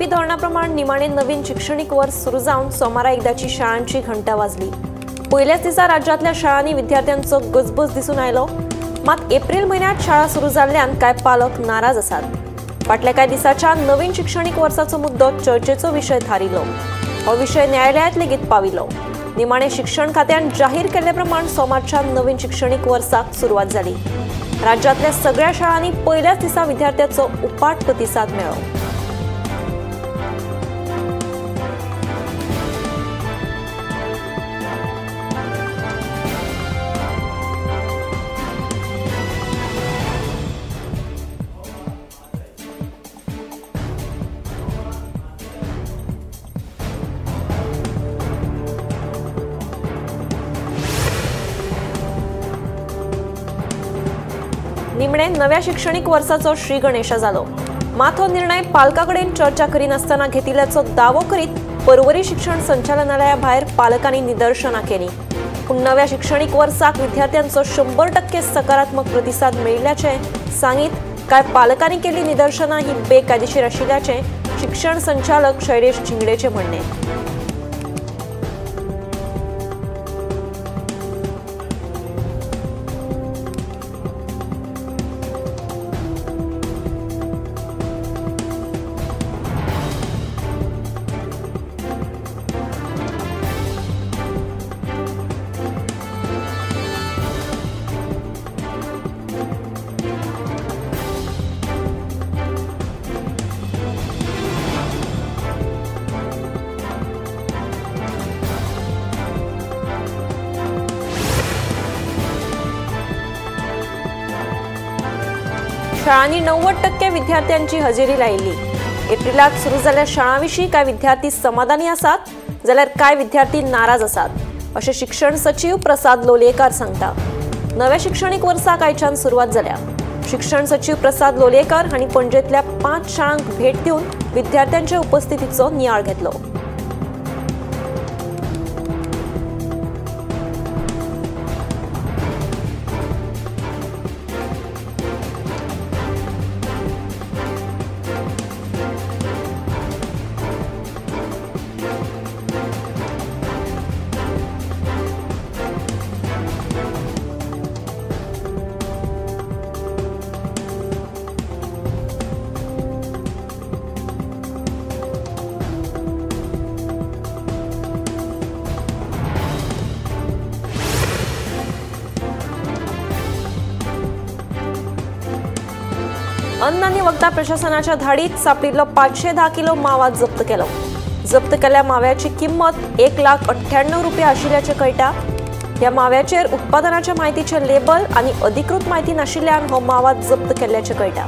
धोरणा प्रमाण निमाणे नवीन शिक्षणीक वर्स सुरू जावन सोमारा एकदाची शाळांची घंटा वाजली। पयल्याच दिसा राज्यांतल्या शाळांनी विद्यार्थ्यांचो गजबज दिसून आयलो। मात एप्रिल म्हयन्यांत शाळा सुरू जाल्ल्यान कांय पालक नाराज आसात। फाटल्या कांय दिसाच्या नवीन शिक्षणीक वर्साचो मुद्दो चर्चेचो विशय थारिल्लो। हो विशय न्यायालयांत लेगीत पाविल्लो। निमाणे शिक्षण खात्यान जाहीर केल्ले प्रमाण सोमारच्या नवीन शिक्षणीक वर्साक सुरवात जाली। राज्यांतल्या सगळ्या शाळांनी पयल्याच दिसा विद्यार्थ्यांचो उपाट प्रतिसाद मेळ्ळो। निमणे नव्या शिक्षणीक वर्साचो श्री गणेशा जालो। मात हो निर्णय पालकां कडेन चर्चा करिनासतना घेतिल्ल्याचो दावो करीत पर्वरी शिक्षण संचालनालया भायर पालकांनी निदर्शनां केली। पूण नव्या शिक्षणीक वर्साक विद्यार्थ्यांचो 100% सकारात्मक प्रतिसाद मेळिल्ल्याचें सांगीत कांय पालकांनी केल्ली निदर्शनां ही बेकायदेशीर आशिल्ल्याचें शिक्षण संचालक शैलेश झिंगडेचें म्हणणें। शाळांनी 90% विद्यार्थ्यांची हजेरी लायिल्ली। एप्रिलात सुरू जाल्ल्या शाळां विशीं कांय विद्यार्थी समाधानी आसात जाल्यार कांय विद्यार्थी नाराज आसात अशें शिक्षण सचीव प्रसाद लोलयेकार सांगता। नव्या शिक्षणीक वर्साक आयच्यान सुरवात जाल्या। शिक्षण सचीव प्रसाद लोलयेकार हांणी पणजेंतल्या 5 शाळांक भेट दिवन विद्यार्थ्यांच्या उपस्थितीचो नियाळ घेतलो। अन्न आनी वखदां प्रशासनाच्या धाडीत सापडिल्लो 510 किलो मावा जप्त केलो। जप्त केल्ल्या माव्याची किंमत 1,98,000 रुपया आशिल्ल्याचें कळटा। ह्या माव्याचेर उत्पादनाच्या म्हायतीचें लेबल आनी अधिकृत म्हायती नाशिल्ल्यान हो मावा जप्त केल्ल्याचें कळटा।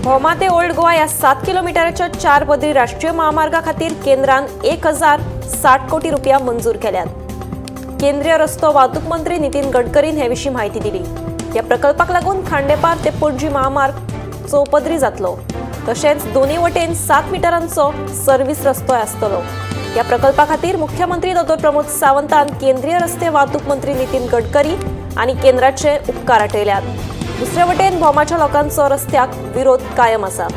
भोमा ते ओल्ड गोवा ह्या 7 किलोमिटराच्या 4 पदरी राष्ट्रीय महामार्गा खातीर केंद्रान 1060 कोटी रुपया मंजूर केल्यात। केंद्रीय रस्तो वाहतूक मंत्री नितीन गडकरीन हे विशीं म्हायती दिली। ह्या प्रकल्पाक लागून खांडेपार ते पणजी महामार्ग चौपदरी जातलो। तशेंच दोनूय वटेन 7 मिटरांचो सर्व्हिस रस्तोय आसतलो। ह्या प्रकल्पा खातीर मुख्यमंत्री डॉ प्रमोद सावंतान केंद्रीय रस्ते वाहतूक मंत्री नितीन गडकरी आनी केंद्राचे उपकार आठयल्यात। दुसरे वटेन भोमाच्या लोकांचो रस्त्याक विरोध कायम आसा।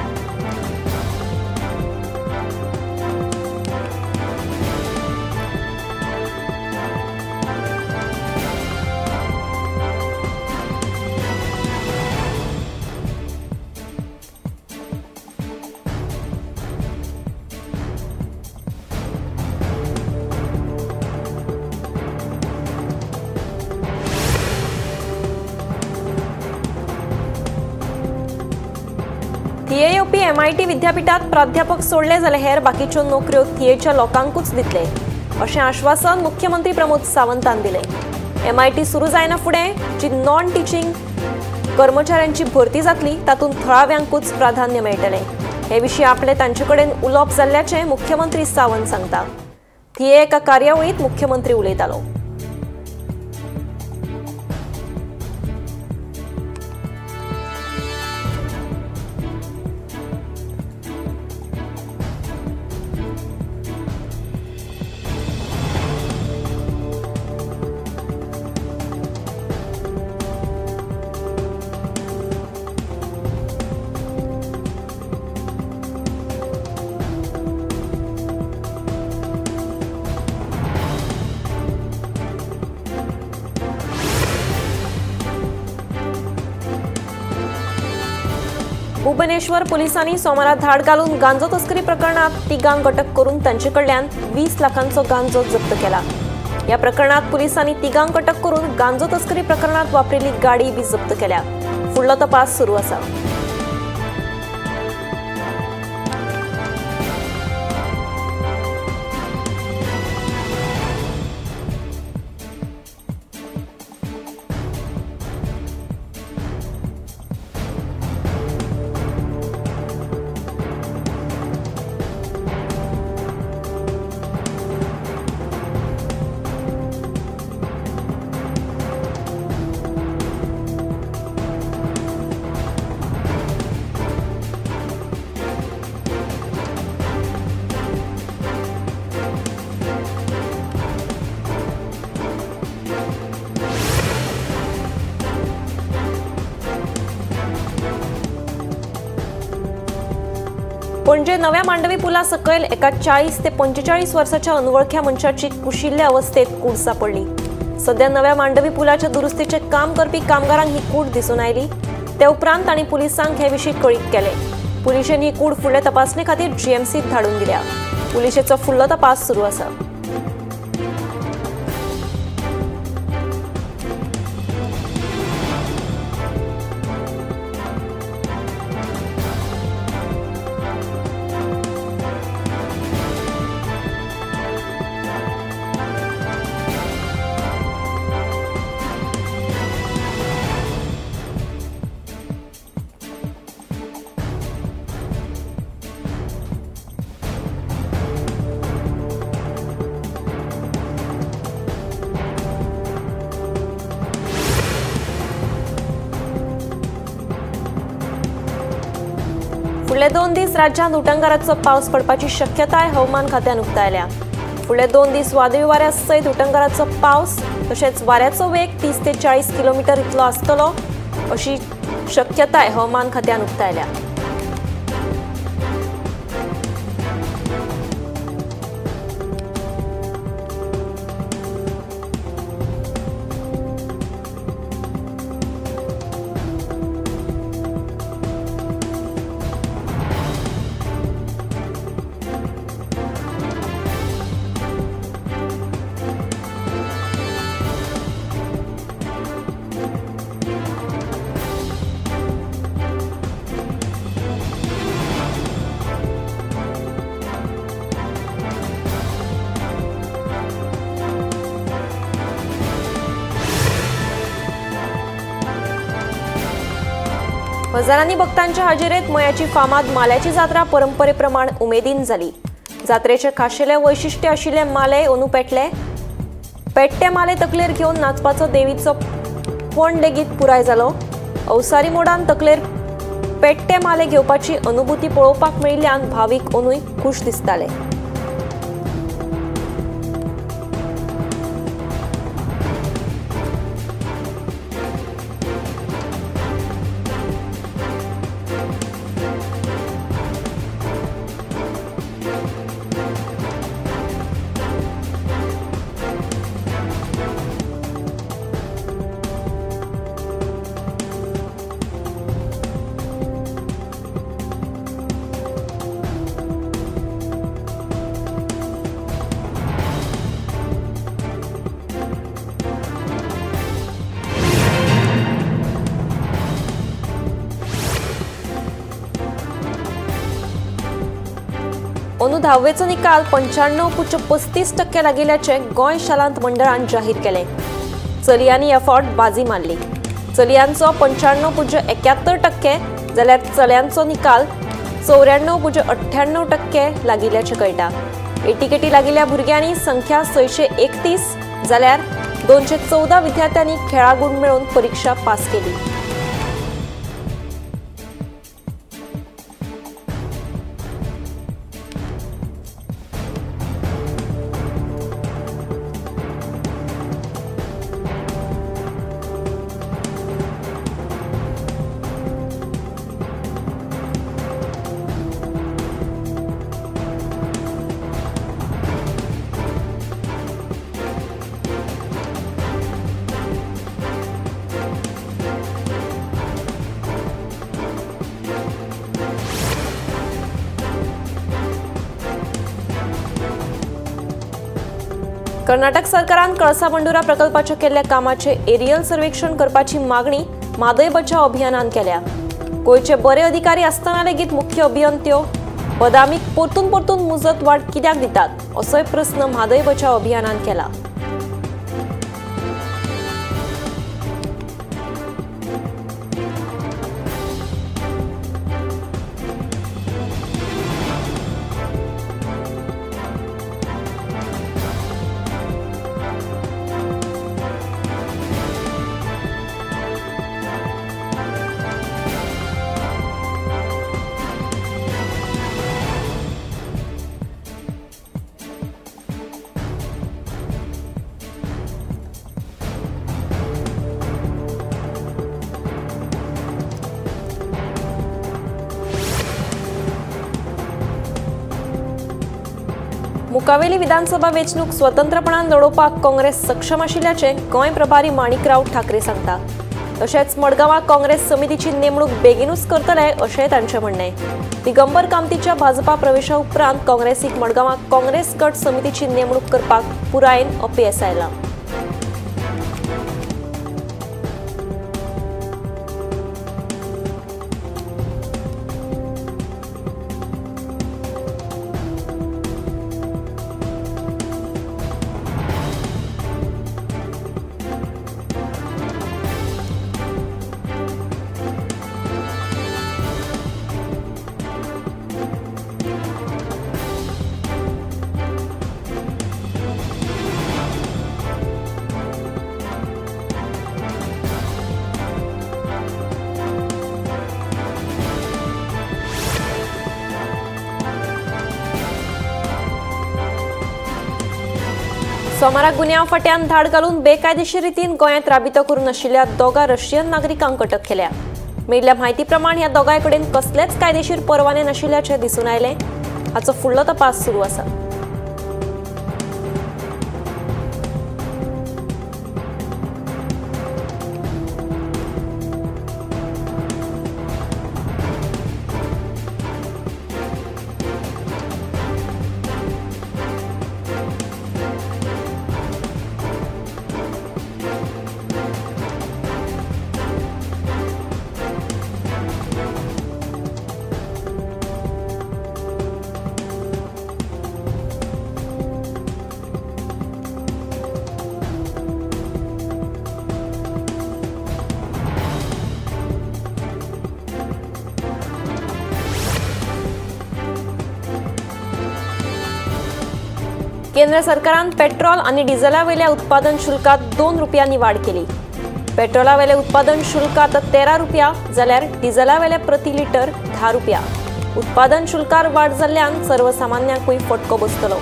थिये येवपी एमआयटी विद्यापीठात प्राध्यापक सोडले जाल्यार हेर बाकीच्यो नोकऱ्यो थियेच्या लोकांकूच दितले अशें आश्वासन मुख्यमंत्री प्रमोद सावंतान दिलें। एमआयटी सुरू जायना फुडें जी नॉन टिचींग कर्मचाऱ्यांची भरती जातली तातूंत थळाव्यांकूच प्राधान्य मेळटलें। हे विशीं आपले तांचे कडेन उलोवप जाल्ल्याचें मुख्यमंत्री सावंत सांगता। थिये एका कार्यावळींत मुख्यमंत्री उलयतालो। भुवनेश्वर पोलिसांनी सोमारा धाड घालून गांजो तस्करी प्रकरणात तिगांक अटक करून तांचे कडल्यान 20 लाखांचो गांजो जप्त केला। ह्या प्रकरणात पोलिसांनी तिगांक अटक करून गांजो तस्करी प्रकरणात वापरिल्ली गाडी बी जप्त केल्या। फुडलो तपास सुरू आसा। पणजे नव्या मांडवी पुला सकयल एका 40 ते 45 वर्साच्या अनवळख्या मनशाची कुशिल्ल्या अवस्थेत कूड सापडली। सध्या नव्या मांडवी पुलाच्या दुरुस्तीचे काम करपी कामगारांक ही कूड दिसून आयली। ते उपरांत तांणी पुलिसांक हे विशीं कळीत केले। पुलिशेन ही कूड फुडले तपासणे खातीर जीएमसीत धाडून दिल्या। पुलिशेचो फुडलो तपास सुरू आसा। फुडले 2 दीस राज्यांत उटंगाराचो पावस पडपाची शक्यताय हवामान खात्यान उक्तायल्या। फुडले 2 दीस वादळी वाऱ्या सयत उटंगाराचो पावस तशेंच वाऱ्याचो वेग 30 ते 40 किलोमीटर इतलो आसतलो अशी शक्यताय हवामान खात्यान उक्तायल्या। हजारांनी भक्तांच्या हाजेरेत मयाची फामाद माल्याची जात्रा परंपरेप्रमाण उमेदीन जाली। जात्रेचे खाशेले वैशिष्ट्य आशिल्ले माले अंदू पेटले। पेट्टे माले तकलेर घेवन नाचपाचो देवीचो पण लेगीत पुराय जालो। अवसारी मोडान तकलेर पेट्टे माले घेवपाची अनुभूती पळोवपाक मेळिल्ल्यान भावीक अंदूय खूश दिसताले। धावेचो निकाल 95.35% लागिल्ल्याचें गोंय शालांत मंडळान जाहीर केलें. चलयांनी ह्या फावट बाजी मारली. चलयांचो 95.71% जाल्यार चल्यांचो निकाल 94.98% लागिल्ल्याचें कळटा. एटीकेटी लागिल्ल्या भुरग्यांनी संख्या 631 जाल्यार 214 विद्यार्थ्यांनी खेळा गूण मेळोवन परीक्षा पास केली. कर्नाटक सरकारान कळसा बंडुरा प्रकल्पाच्या केल्ल्या कामाचे एरियल सर्वेक्षण करपाची मागणी म्हादय बचाव अभियानान केल्या. गोंयचे बरे अधिकारी आसतना लेगीत मुख्य अभियंत्यो बदामीक परतून परतून मुजत वाड कित्याक दितात असोय प्रस्न म्हादय बचाव अभियानान केला. मुकावेली विधानसभा वेंचणूक स्वतंत्रपणान लडोवपाक काँग्रेस सक्षम आशिल्ल्याचें गोंय प्रभारी माणिकराव ठाकरे सांगता. तशेंच मडगांवां काँग्रेस समितीची नेमणूक बेगीनूच करतले अशेंय तांचें म्हणणें. दिगंबर कामतीच्या भाजपा प्रवेशा उपरांत काँग्रेसीक मडगांवां काँग्रेस गट समितीची नेमणूक करपाक पुरायेन अपेस आयलां. सोमारा गुन्यांव फाट्यान धाड घालून बेकायदेशीर रितीन गोंयांत राबितो करून आशिल्ल्या दोगा रशियन नागरिकांक अटक केल्या. मेळिल्ल्या म्हायती प्रमाण ह्या दोगांय कडेन कसलेच कायदेशीर परवाने नाशिल्ल्याचें दिसून आयलें. हाचो फुडलो तपास सुरू आसा. केंद्र सरकारान पेट्रोल आनी डिझेलावेल्या उत्पादन शुल्कात 2 रुपयांनी वाड केली. पेट्रोलावेले उत्पादन शुल्क आतां 13 रुपया जाल्यार डिझेलावेले प्रति लिटर 10 रुपया. उत्पादन शुल्कार वाड जाल्ल्यान सर्वसामान्यांकूय फटको बसतलो.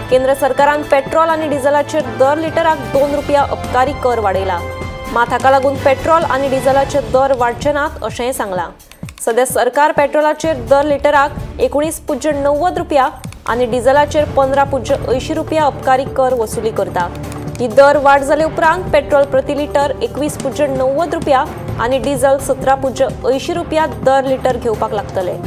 केंद्र सरकारान पेट्रोल आनी डिझेलाचेर दर लिटराक 2 रुपया अबकारी कर वाडयला. मात हाका लागून पेट्रोल आनी डिझेलाचे दर वाडचे नात अशेंय सांगलां. सध्या सरकार पेट्रोलाचेर दर लिटराक 19.90 रुपया आनी डिझेलाचेर 15.80 रुपया अबकारी कर वसुली करता. ही दर वाड जाले उपरांत पेट्रोल प्रति लिटर 21.90 रुपया आनी डिझेल 17.80 रुपया दर लिटर घेवपाक लागतले.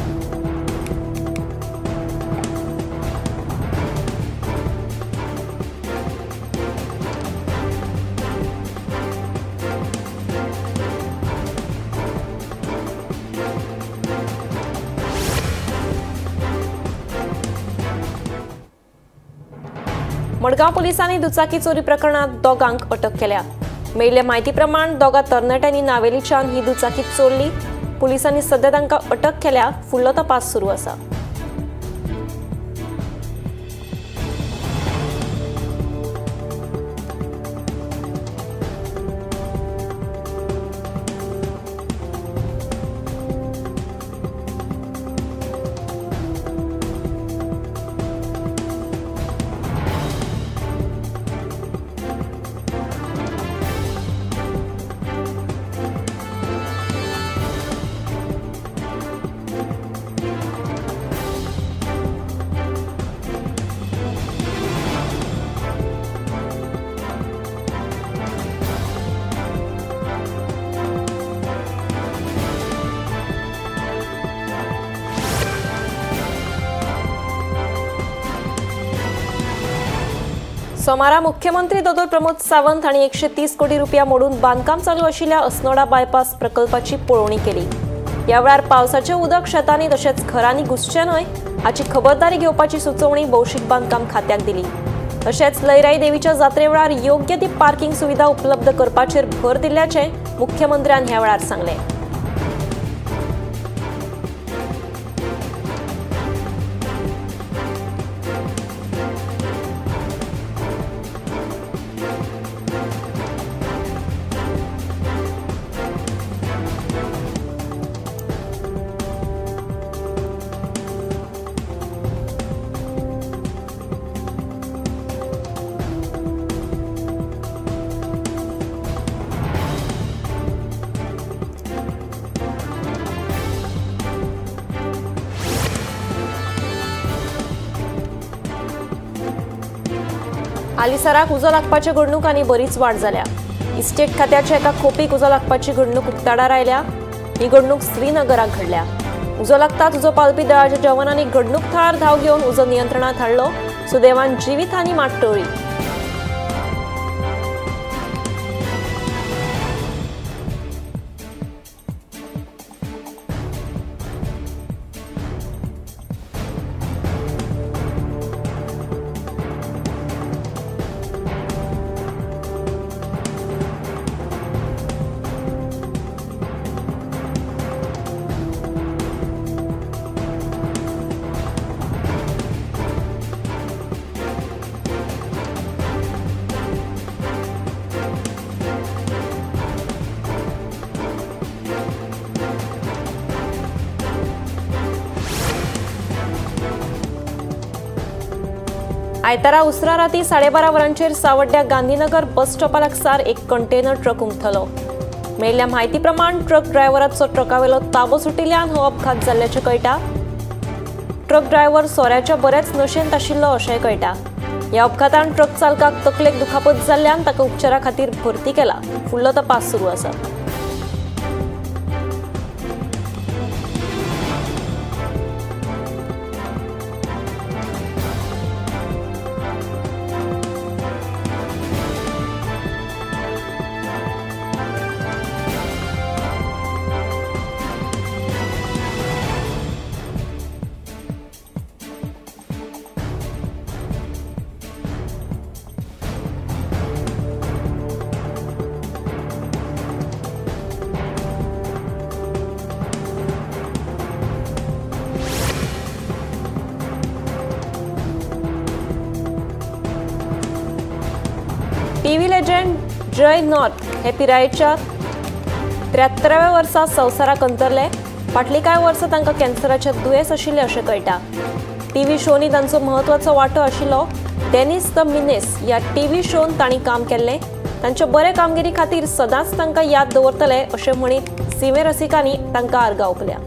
मडगांव पुलिसांनी दुचाकी चोरी प्रकरणात दोगांक अटक केल्या। मेळिल्ले म्हायती प्रमाण दोगा तरणाट्यांनी नावेलीच्यान ही दुचाकी चोरली। पुलिसांनी सध्या तांकां अटक केल्या। फुडलो तपास सुरू आसा। सोमारा मुख्यमंत्री दोतोर प्रमोद सावंत हांणी 130 कोटी रुपया मोडून बांदकाम चालू आशिल्ल्या अस्नोडा बायपास प्रकल्पाची पळोवणी केली। ह्या वेळार पावसाचें उदक शेतांनी तशेंच घरांनी घुसचें न्हय हाची खबरदारी घेवपाची सुचोवणी भौशीक बांदकाम खात्याक दिली। तशेंच लयराई देवीच्या जात्रे वेळार योग्य ती पार्किंग सुविधा उपलब्ध करपाचेर भर दिल्ल्याचें मुख्यमंत्र्यान ह्या वेळार सांगलें। हालींसराक उजो लागपाच्या घडणुकांनी बरीच वाड जाल्या। इस्टेट खात्याच्या एका खोपीक उजो लागपाची घडणूक उक्ताडार आयल्या। ही घडणूक श्रीनगराक घडल्या। उजो लागताच उजो पालपी दळाच्या जवानांनी घडणूक थळार धांव घेवन उजो नियंत्रणांत हाडलो। सुदैवान जिवीतहानी मात टळ्ळी। आयतारा उसरा राती 12:30 वरांचेर सावड्ड्या गांधीनगर बस स्टॉपा लागसार एक कंटेनर ट्रक उमथलो। मेळिल्ल्या म्हायती प्रमाण ट्रक ड्रायव्हराचो ट्रकावेलो ताबो सुटिल्ल्यान हो अपघात जाल्ल्याचें कळटा। ट्रक ड्रायव्हर सोऱ्याच्या बऱ्याच नशेंत आशिल्लो अशेंय कळटा। ह्या अपघातान ट्रक चालकाक तकलेक दुखापत जाल्ल्यान ताका उपचारा खातीर भरती केला। फुडलो तपास सुरू आसा। टीव्ही लेजंड जय नॉर्थ हे पिरायेच्या 73व्या वर्सा संवसाराक अंतरले। फाटलीं कांय वर्सां तांकां कॅन्सराचें दुयेंस आशिल्लें अशें कळटा। टीव्ही शोनी तांचो म्हत्वाचो वांटो आशिल्लो। डेनिस the मिनेस ह्या टीव्ही शोन तांणी काम केल्लें। तांच्या बरे कामगिरी खातीर सदांच तांकां याद दवरतले अशें म्हणीत सिमे रसिकांनी तांकां आर्गां ओंपल्या।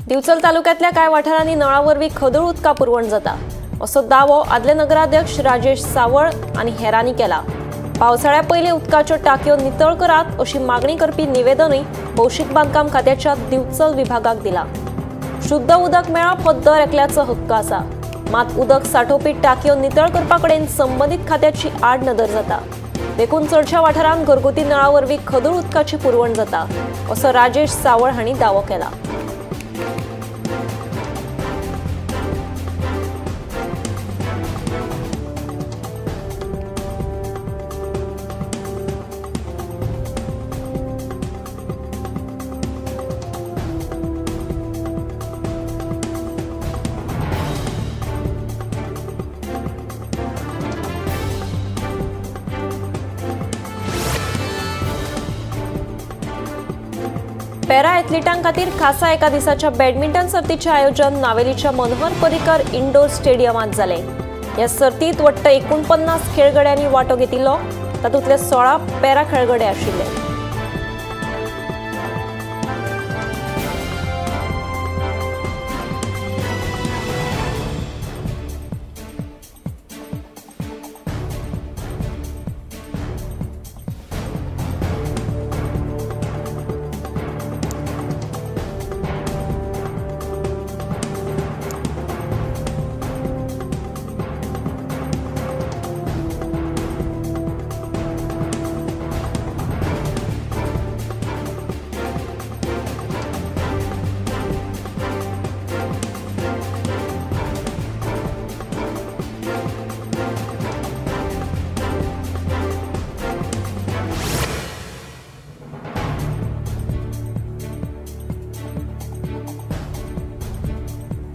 दिवचल तालुक्यांतल्या कांय वाठारांनी नळा वरवीं खदूळ उदका पुरवण जाता असो दावो आदले नगराध्यक्ष राजेश सावळ आनी हेरांनी केला। पावसाळ्या पयलीं उदकाच्यो टाकयो नितळ करात अशी मागणी करपी निवेदनूय भौशीक बांदकाम खात्याच्या दिवचल विभागाक दिला। शुद्ध उदक मेळप हो दर एकल्याचो हक्क आसा, मात उदक साठोवपी टाकयो नितळ करपा कडेन संबंदीत खात्याची आडनदर जाता। देखून चडशा वाठारांत घरगुती नळा वरवीं खदूळ उदकाची पुरवण जाता असो राजेश सावळ हांणी दावो केला। पॅरा एथलिटां खातीर खासा एका दिसाच्या बॅडमिंटन सर्तीचें आयोजन नावेलीच्या मनोहर पर्रीकर इंडोर स्टेडियमांत जालें। ह्या सर्तींत वट्ट 49 खेळगड्यांनी वांटो घेतिल्लो, तातूंतले 16 पॅरा खेळगडे आशिल्ले।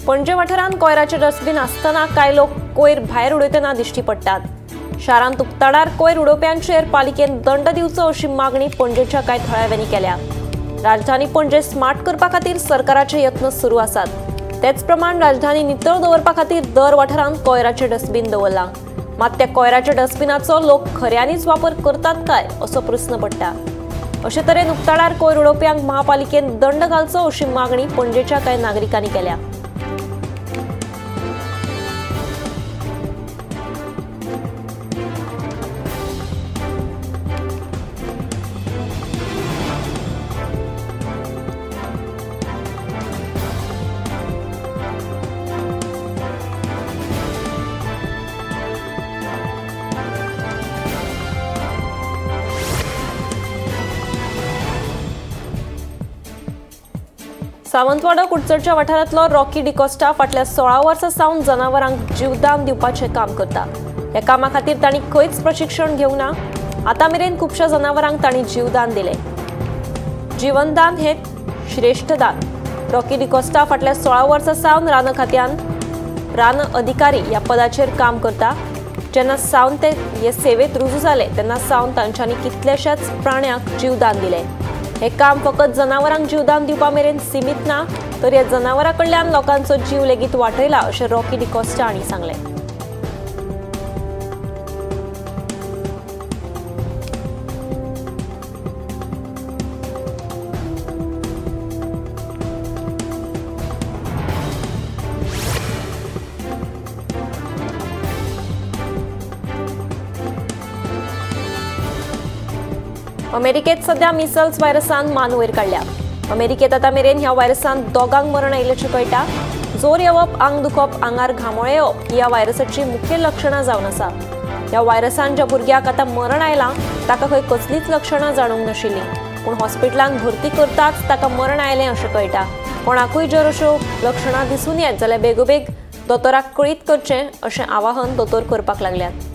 पणजे वाठारांत कोयराचे डस्टबीन आसतना कांय लोक कोयर भायर उडयतना दिश्टी पडटात। शारांत उक्ताडार कोयर उडोवप्यांचेर पालिकेन दंड दिवचो अशी मागणी पणजेच्या कांय थळाव्यांनी केल्या। राजधानी पणजे स्मार्ट करपा खातीर सरकाराचे यत्न सुरू आसात, तेच प्रमाण राजधानी नितळ दवरपा खातीर दर वाठारांत कोयराचे डस्टबीन दवरलां। मात त्या कोयराच्या डस्टबिनाचो लोक खऱ्यांनीच वापर करतात काय असो प्रस्न पडटा। अशे तरेन उक्ताडार कोयर उडोवप्यांक महापालिकेन दंड घालचो अशी मागणी पणजेच्या कांय नागरिकांनी केल्या। सावंतवाडो कुडचडच्या वाठारांतलो रॉकी डिकॉस्टा फाटल्या 16 वर्सां सावन जनावरांक जीवदान दिवपाचें काम करता। ह्या कामा खातीर तांणी खंयच प्रशिक्षण घेवंक ना। आतां मेरेन खुबश्या जनावरांक तांणी जीवदान दिलें। जीवनदान हें श्रेश्ठ दान। रॉकी डिकॉस्टा फाटल्या 16 वर्सां सावन रान खात्यान रान अधिकारी ह्या पदाचेर काम करता। जेन्ना सावन ते हे सेवेंत रुजू जाले तेन्ना सावन तांच्यांनी कितल्याशाच प्राण्यांक जीवदान दिलें। हे काम फकत जनावरांक जीवदान दिवपा मेरेन सीमित ना, तर ह्या जनावरां कडल्यान लोकांचो जीव लेगीत वाटयला अशें रॉकी डिकॉस्टा हांणी सांगलें। अमेरिकेत सध्या मिसल्स व्हायरसान मान वयर काडल्या। अमेरिकेत आतां मेरेन ह्या व्हायरसान दोगांक मरण आयिल्ल्याचें कळटा। जोर येवप, आंग दुखप, आंगार घामोळे येवप ही ह्या व्हायरसाची मुखेल लक्षणां जावन आसा। ह्या व्हायरसान ज्या भुरग्याक आतां मरण आयलां ताका खंय कसलीच लक्षणां जाणूंक नाशिल्लीं, पूण हॉस्पिटलांत भरती करताच ताका मरण आयलें अशें कळटा। कोणाकूय जर अश्यो लक्षणां दिसून येत जाल्यार बेगोबेग दोतोराक कळीत करचें अशें आवाहन दोतोर करपाक लागल्यात।